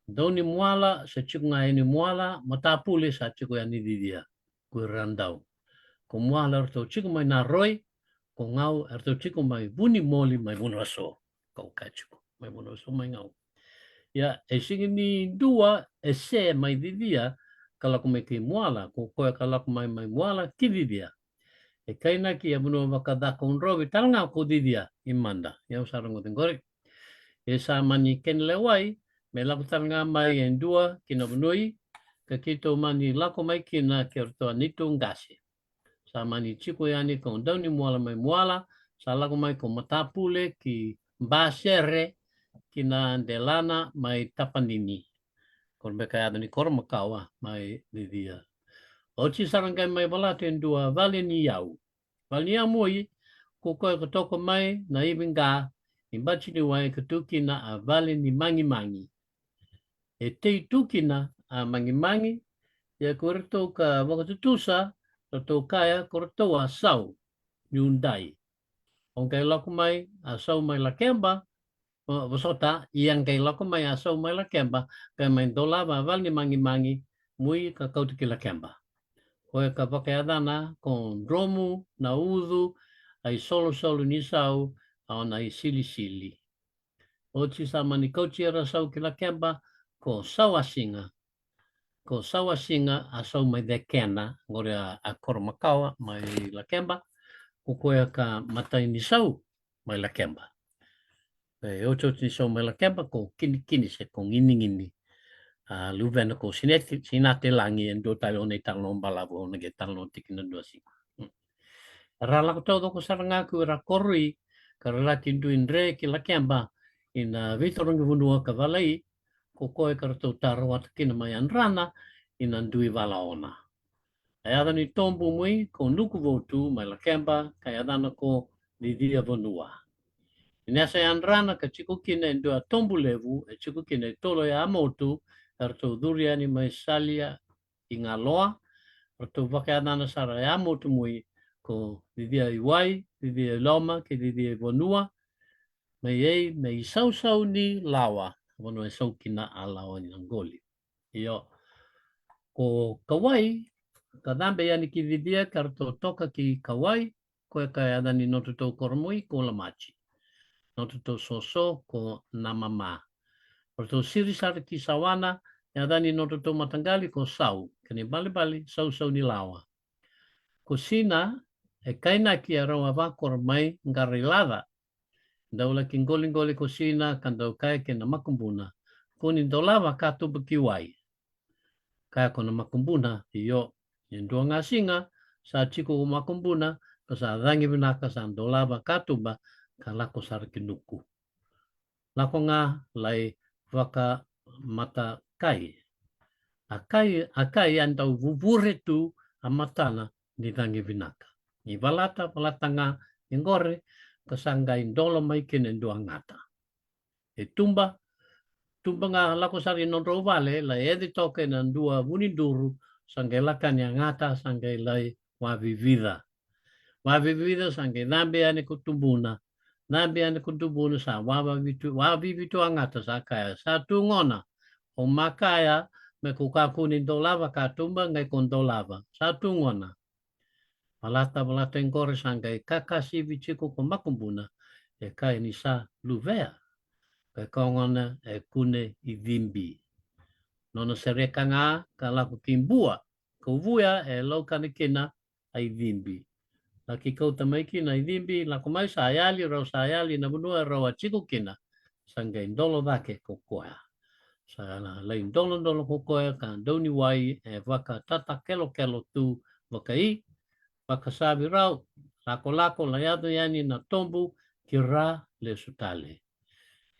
Dau ni Muala sa tiko ga yani Muala, Matapule sa tiko yani Cicia. Ko ira dau. Ko Muala eratou tiko mai Naroi, ko Gau eratou tiko mai Vunimoli mai Vunuaso. Kau ka tiko mai Vunuaso mai Gau. Ia e sigi ni dua e se mai Cicia ka lako mai kei Muala, ko koya ka lako mai mai Muala ki Cicia. E kainaki e vanua vakacaka udrovi tale ga ko Cicia i mada. Ia au sa rogoci qori. E sa mani kena lewai me lako tale ga mai e dua ki na vanua i, ka keitou mani lako mai kina ke ratou a neitou qase. Sa mani tiko yani ko Daunimuala mai Muala, sa lako mai ko Matapule ki Basere ki na delana mai Tapanini. Ko ra beka yaca ni koro makawa mai Cicia. Oti sa ra qai mai valatu e dua vale ni yau. Vale ni yau moi, ko koya ko toko mai na ivi qa i bati ni wai ka tu kina a vale ni magimagi. E tei tu kina a magimagi, ia ko iratou ka vakatutusa, ratou kaya ko ratou a sau ni udai. O qai lako mai a sau mai Lakeba, vosota, ia qai lako mai a sau mai Lakeba, qai mai dolava a vale ni magimagi, mui ka kauta ki Lakeba. Koya ka vakayacana ko Dromu na Ucu, a isolusolu ni sau, a ona isilisili. Oti sa mani kauti ira sau ki Lakeba ko Sauasiga. Ko Sauasiga a sau mai Cekena, qori a koro makawa mai Lakeba. Ko koya ka matai ni sau mai Lakeba. E otioti ni sau mai Lakeba ko Kinikini se ko Ginigini. A luvena ko Sinate, Sinate Lagi, e dua tale o na italanoa balavu o na qai talanoa tiki na dua siga. Ra lako taucoko sara ga ko ira koro i ka ra laki dui dre ki Lakeba ina veitarogi vanua ka valai ko koya ka ratou tarawata kina mai Yadrana ina dui valaona. A yaca ni tobu mui ko Nukuvotu mai Lakeba ka yacana ko Cicia Vanua. Ina yasa Yadrana ka tiko kina e dua tobu levu e tiko kina e tolo ya motu, ka ratou curu yani mai Salia i Galoa, ratou vakayacana sara ya motu mui ko Cicia i Wai, Cicia i Loma kei Cicia i Vanua. Mai ei, mai Sausau ni Lawa, vanua e sau kina a lawa ni na qoli. Io, ko Kauai, ka cabe yani ki Cicia ka ratou toka ki Kauai, koya ka yaca ni nodratou koro mui ko Lomati. Nodratou soso ko Namama. Ratou siri sara ki Sawana, yaca ni nodratou mataqali ko Sau, kena ibalebale Sausau ni Lawa. Ko Sina, e kainaki e rau a vakoro mai Qarilaca. Dau laki qoliqoli ko Sina ka dau kaya kei na makubuna, ko ni dolava katuba ki wai. Kaya ko na makubuna, io, e dua ga siga sa tiko ko makubuna ka sa cagi vinaka, sa dolava katuba ka lako sara ki Nuku. Lako ga lai vakamatakai. A kai, a kai a dau vuvure tu a matana ni cagi vinaka. Ni valata, valata ga e qore, ka sa qai dolo mai kina e dua gata. E tuba, tuba ga lako sara i nodrau vale, lai yaci toka ena dua vuniduru, sa qai laka ni a gata, sa qai lai wavivica. Wavivica sa qai cabe yani ko tubuna. Cabe yani ko tubuna sa wavivitu, wavivitu a gata sa kaya, sa tu gona. O makaya, me ko kakua ni dolava katuba, qai ko dolava. Sa tu gona. Valata, valata e qore sa qai kakasivi tiko ko makubuna, e kaya ni sa luvea. Ka kaya gona e kune i cibi. Nona sereka ga, ka lako ki Bua, ko Vuya, e laukana kina, a i cibi. Laki kauta mai kina i cibi, lako mai sa yali, rau sa yali na vanua rau a tiko kina, sa qai dolo cake ko koya. Sa lai dolodolo ko koya ka dau ni wai e vakatatakelokelo tu vakai, vakasavi rau, lakolako, lai yaco yani na tobu ki ra lesu tale.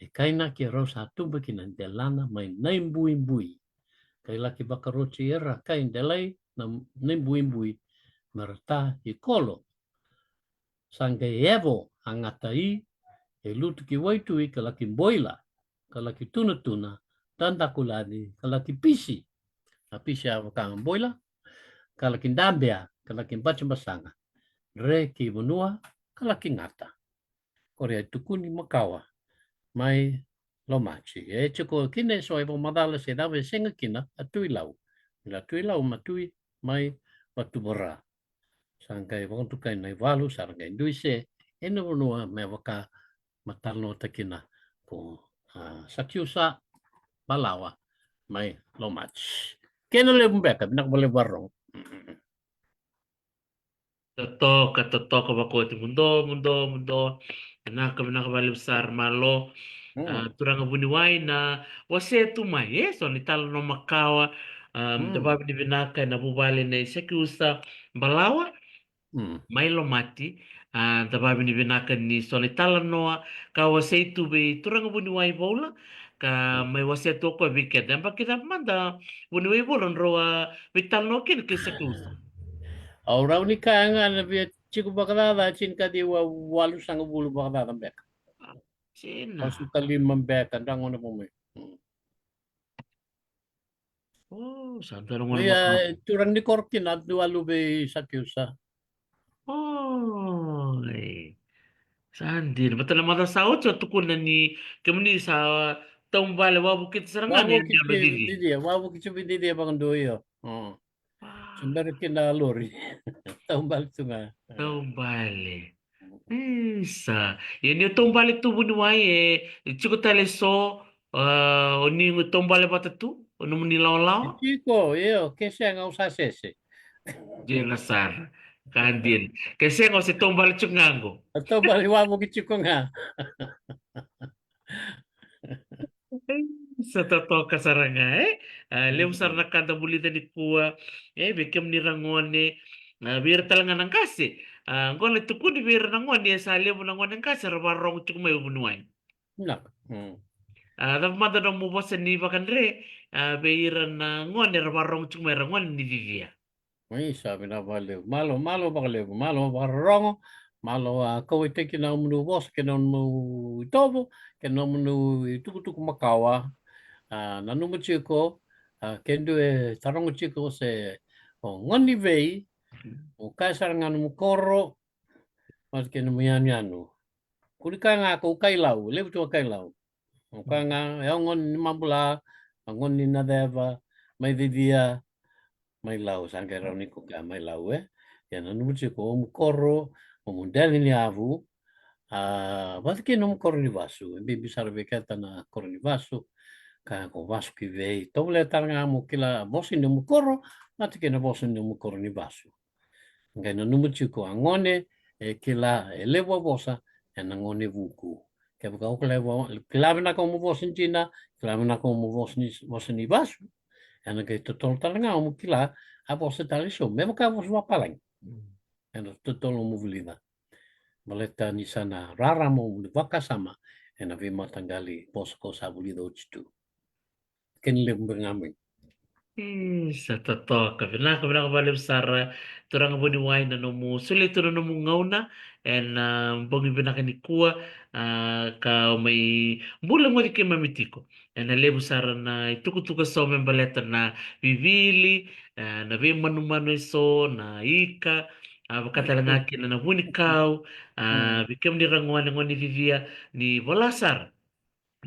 E kainaki e rau sa tuba ki na delana mai Naibuibui. Kai laki vakaroti era kai delai na Naibuibui me ra ta i kolo. Sa qai evo a gata i e lutu ki waitui ka laki boila, ka laki tunatuna, dadakulaci, ka laki pisi. A pisi a vaka ga boila, ka laki dabea, ka laki batibasaga. Dre ki vanua, ka laki gata. Korea e tukuni makawa mai Lomati. E tiko kina e so e vakamacala se cava e sega kina a Tui Lau. Na Tui Lau ma Tui mai Vatuvara. Sa qai vakadukai na ivalu, sa ra qai dui se ena vanua me vaka ma talanoataka kina ko, a, Sakiusa Balawa mai Lomati. Kena levu beka, vinaka vakalevu vakarorogo. Totoka, totoka vakaoti, muduo, muduo, muduo. Vinaka, vinaka vakalevu sara, malo. Mm. A, turaga vuniwai na wasea tu mai, e, so ni talanoa makawa, a, mm, da vavinavinaka ena vuvale nei Sakiusa Balawa. Mm. Mai Lomati, a, da vavinavinaka ni so ni talanoa ka wasei tu vei turaga vuniwai Voula, ka, mm, mai wasea tu o koya vei keda. Yabaki cava mada vuniwai Voula drau a veitalanoa kina kei Sakiusa? Au rawa ni kaya ga na via tiko vakacaca, tini ka ciwa walusagavulu vakacaca beka. A, tina. Walusagavulu ka lima beka, da gona vou mai. Mm. O, sa dua na gone. Ia, makawa. Turaga ni koro kina, dua luve i Sakiusa. Oi. Sa dina. Vata na macawa sa oti o tukuna ni kemuni sa taubale wavokiti sara ga ni Cicia. Wavokiti Cicia, wavokiti Cicia vakadua, io. Mm. Wow. Sa bera kina lori. Taubale tu ga. Taubale. Isa. Ia ni o taubale tu vuniwai e, e tiko tale so, a, o ni taubale vata tu, o nomuni lawalawa? E tiko, io, ke sega au sa sese. Dina sara. Ka dina. Ke sega o se taubale tiko ga qo. A taubale wavoki tiko ga. Sa totoka sara ga, e? A, levu sara na ka da vulica nikua, e, vei kemuni ra gone, a, vei ira tale ga na qase, A, qo na tukuni vei ira na gone, e sa levu na gone qase era vakarorogo tiko mai, o vuniwai. Naka. Mm. A, cava mada nomu vosa ni vakadre, a, vei ira na gone era vakarorogo tiko mai, era gone ni cicia? Isa, vinaka vakalevu. Malo, malo vakalevu, malo vakarorogo, malo, a, kauaitaki na nomuni vosa kei na nomuni itovo kei na nomuni itukutuku makawa. A, nanuma tiko, a, ke dua e taroga tiko se o gone ni vei, o kaya sara ga nomu koro, vata kei nomu yanuyanu. Kua ni kaya ga kau kai Lau, levu tu a kai Lau. Au kaya ga, e au gone ni Mabula, au gone ni Naceva, mai cicia, mai Lau, sa qai rawa ni ko kaya mai Lau, e. Ia nanuma tiko, o nomu koro, o nomu dela ni yavu, a, vata kei nomu koro ni vasu, e bibi sara vei keda na koro ni vasu, ka ko vasu ki vei, tovolea tale ga mo kila vosa ni nomu koro, vata kei na vosa ni nomu koro ni vasu. Qai nanuma tiko, a gone e kila e levu a vosa ena gone vuku. Kevaka o kila, kila vinaka mo vosa dina, kila vinaka mo vosa ni, vosa ni vasu, ena qai totolo tale ga mo kila a vosa tale eso, me vaka vosa vapalagi. Mm. Ena totolo mo vulica. Baleta ni sa na rarama mo ni vakasama ena veimataqali vosa ko sa vulica oti tu. Kena levu beka ga mai. E, sa totoka. Vinaka, vinaka vakalevu sara, turaga vuniwai, na nomu solia tu na nomu gauna ena, a, bogi vinaka nikua, a, ka o mai bula goci keimami tiko. Ena levu sara na itukutuku eso me baleta na vivili, a, na veimanumanu eso, na ika, a, vaka tale ga kina na vunikau, a, vei kemuni ra gone, gone ni cicia, ni vola sara.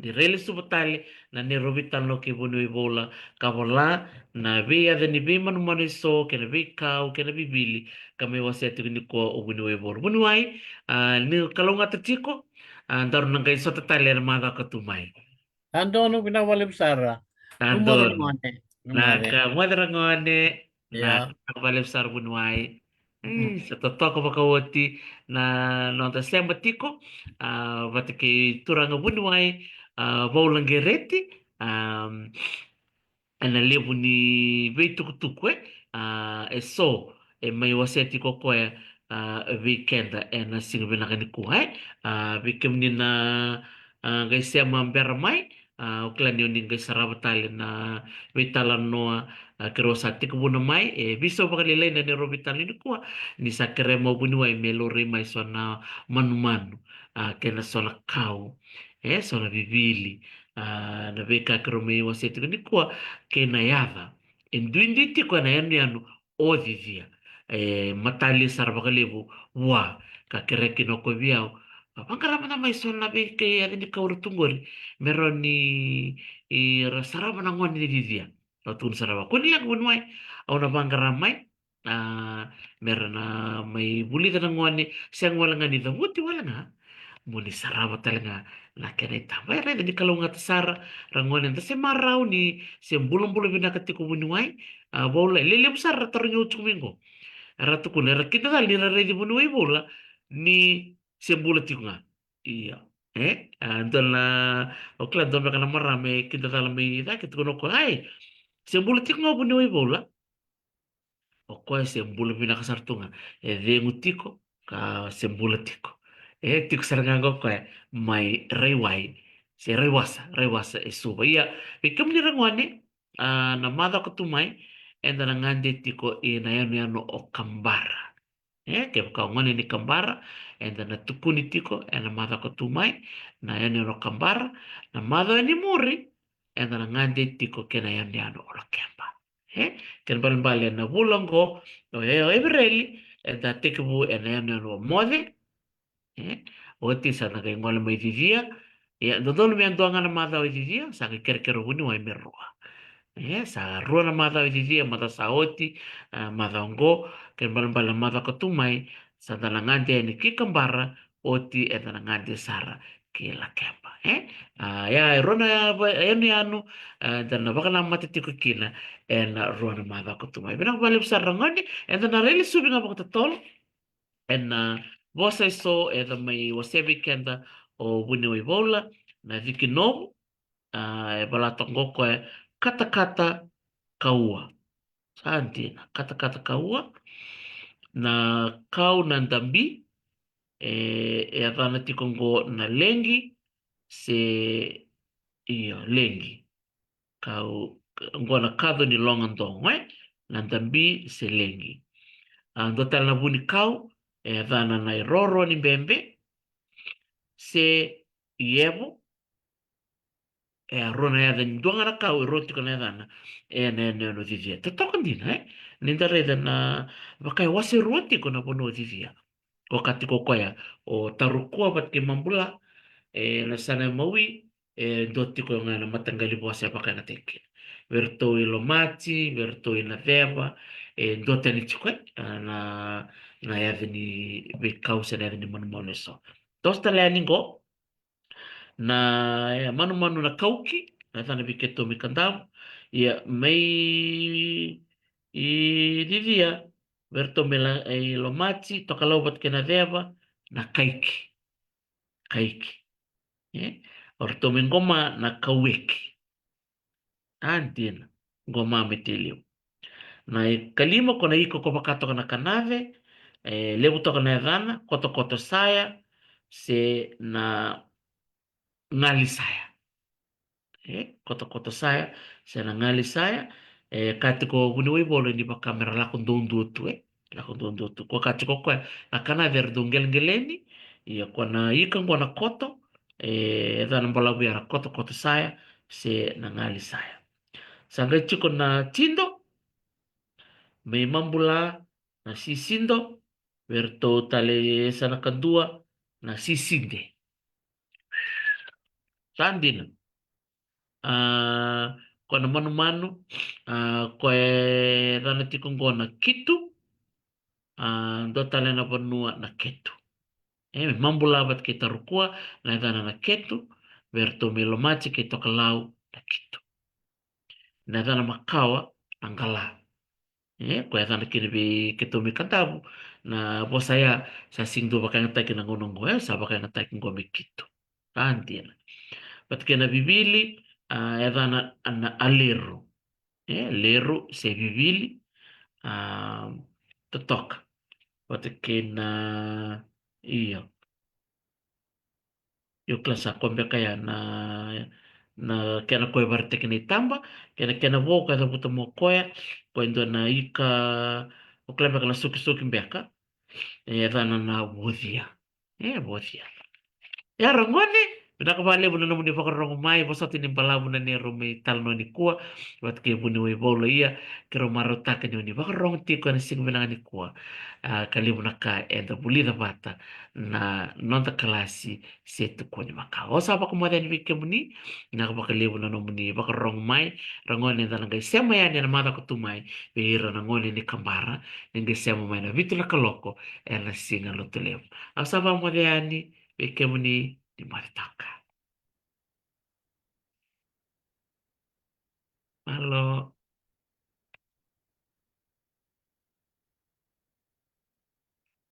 Ni railesuva tale na neirau veitalanoa kei vuniwai Voula, ka vola na veiyaca ni veimanumanu eso kei na veikau kei na vivili ka mai wasea tiko nikua o vuniwai Voula. Vuniwai, a, ni kalougata tiko, a, daru na qai sota tale ena macawa ka tu mai. Sa donu, vinaka vakalevu sara. Sa donu. Naka, moce ra gone. Naka vakalevu sara vuniwai. E, sa totoka vakaoti na noda sema tiko, a, vata kei turaga vuniwai, a, Voula Qereti, a, ena levu ni veitukutuku, e, a, eso e mai wasea tiko o koya, a, vei keda ena siga vinaka nikua, e. A, vei kemuni na, a, qai sema bera mai, a, au kila ni o ni qai sarava tale na veitalanoa, a, keirau sa tekivuna mai, e veisau vakalailai na neirau veitalanoa nikua, ni sa kerea mai o vuniwai me laurai mai so na manumanu, a, kei na so na kau, e, so na vivili, a, na veika keirau mai wasea tiko nikua, kei na yaca e duidui tiko ena yanuyanu o cicia. E matalia sara vakalevu vua, ka kerea kina o koya vei au, a, vaqara mada mai so na veika e yaca ni kau ra tu qori me rawa ni, e, ra sarava na gone ni cicia. Au tukuna sara vua, kua ni leqa vuniwai, au na vaqara mai, a, me ra na mai vulica na gone, sega wale ga ni cavuti wale ga, mo ni sarava tale ga na kena itaba. E raica ni kalougata sara ra gone, da se marau ni se bulabula vinaka tiko vuniwai, a, Voula, e lelevu sara ra tarogi au tiko mai qo. Era tukuna, era kidacala ni ra raici vuniwai Voula ni se bula tiko ga. Ia. E, a, dua na, au kila dua beka na marama e kidacala mai cake, tukuna o koya, ai, se bula tiko ga o vuniwai Voula. O koya se bula vinaka sara tu ga. E cegu tiko, ka se bula tiko. E tiko sara ga qo o koya mai Raiwai, se Raiwasa, Raiwasa e Suva. Ia, vei kemuni ra gone, a, na macawa ka tu mai, eda na gade tiko ina yanuyanu o Kabara. E, kevaka o gone ni Kabara, eda na tukuni tiko ena macawa ka tu mai na yanuyanu o Kabara. Na macawa ni muri, eda na gade tiko kei na yanuyanu o Lakeba. E, kena ibalebale na vula oqo, o, e, o Evereli, eda tekivu ena yanuyanu o Moce. E, oti sa na qai gole mai Cicia. Ia, dodonu me dua ga na macawa e Cicia, sa qai kerekere o vuniwai me rua. E, sa rua na macawa e Cicia, macawa sa oti, a, macawa oqo, kena ibalebale na macawa ka tu mai, sa da na gade yani ki Kabara, oti eda na gade sara ki Lakeba. E, a, ia, e rua na va-, yanuyanu, a, da na vakanamata tiko kina ena rua na macawa ka tu mai. Vinaka vakalevu sara ra gone, eda na railesuvi ga vakatotolo ena vosa eso eda mai wasea vei keda o vuniwai Voula, na ciki novu, a, e vola toka qo o koya, katakata ka ua. Sa dina, katakata ka ua. na kau na dabi, e, e yacana tiko qo na legi, se, io, legi. Kau, qo na kaco ni loga dogo, e? Na dabi se legi. A, dua tale na vunikau, e yacana na iroro ni bebe, se ievo, e a rua na yaca ni dua ga na kau, e rua tiko na yacana. E na, na, na cicia. Totoka dina, e? Ni da raica na vaka e wase rua tiko na vanua o cicia. Ko ka tiko koya, o Tarukua vata kei Mabula, e na sana e mawi, e dua tiko ga na mataqali vosa e vakayagataki kina. Vei iratou i Lomati, vei iratou i Naceva, e dua tani tiko, e, a, na, na yaca ni veikau se na yaca ni manumanu eso. Toso tale yani qo, na, e, manumanu na kauki, na yacana vei keitou mai Kadavu. Ia, mai i cicia, vei iratou mai la, i Lomati, Tokalau vata kei Naceva, na kaiki. Kaiki. E? O iratou mai Qoma na kaueki. A, dina. Qoma mai Tailevu. Na ikalima ko na ika ko vaka toka na Kanace, e, levu toka na yacana, Kotokoto Saya, se na Gali Saya. E, Kotokoto Saya, se na Gali Saya, e, ka tiko Vuniwaivalu ni vaka mera lako duadua tu, e, lako duadua tu. Ko ka tiko koya, na Kanace era dau qeleqeleni, ia ko na ika qo na koto, e, yacana balavu ya na Kotokoto Saya, se na Gali Saya. Sa qai tiko na Tido, mai Mabula, na Sisido, vei iratou tale sa na kadua, na Siside. Sa dina. A, ko na manumanu, a, ko e yacana tiko qo na Kitu, a, dua tale na vanua na Ketu. E, mai Mabula vata kei Tarukua, na yacana na Ketu, vei iratou mai Lomati kei Tokalau na Kitu. Na yacana makawa na Qala. E, ko yacana kina vei keitou mai Kadavu, na vosa ya, sa sega ni dau vakayagataki na gauna qo, e, sa vakayagataki qo mai Kitu. A, dina. Vata kei na Vivili, a, yacana na Aleru. E, Leru se Vivili, a, totoka. Vata kei na, io. Io, kila sa ko beka ya na, na kena ko e varetaki na itaba, kena, kena vo ko e cavuta mo koya, ko e dua na ika, o kila beka na sokisoki beka, e yacana na vocia. E, vocia. Ia, ragone, vinaka vakalevu na nomuni vakarorogo mai, vosota ni balavu na neirau mai talanoa nikua, vata kei Vuniwaivalu ia, keirau marautaka ni oni vakarorogo tiko ena siga vinaka nikua. A, ka levu na ka eda vulica vata na noda kalasi se tukuni makawa. Au sa vakamoce yani vei kemuni, vinaka vakalevu na nomuni vakarorogo mai, ragone eda na qai sema yani ena macawa ka tu mai, vei ira na gone ni kabara, ni qai sema mai na vitu na kaloko, ena siga Lotulevu. Au sa vakamoce yani vei kemuni, ni moce toka. Malo.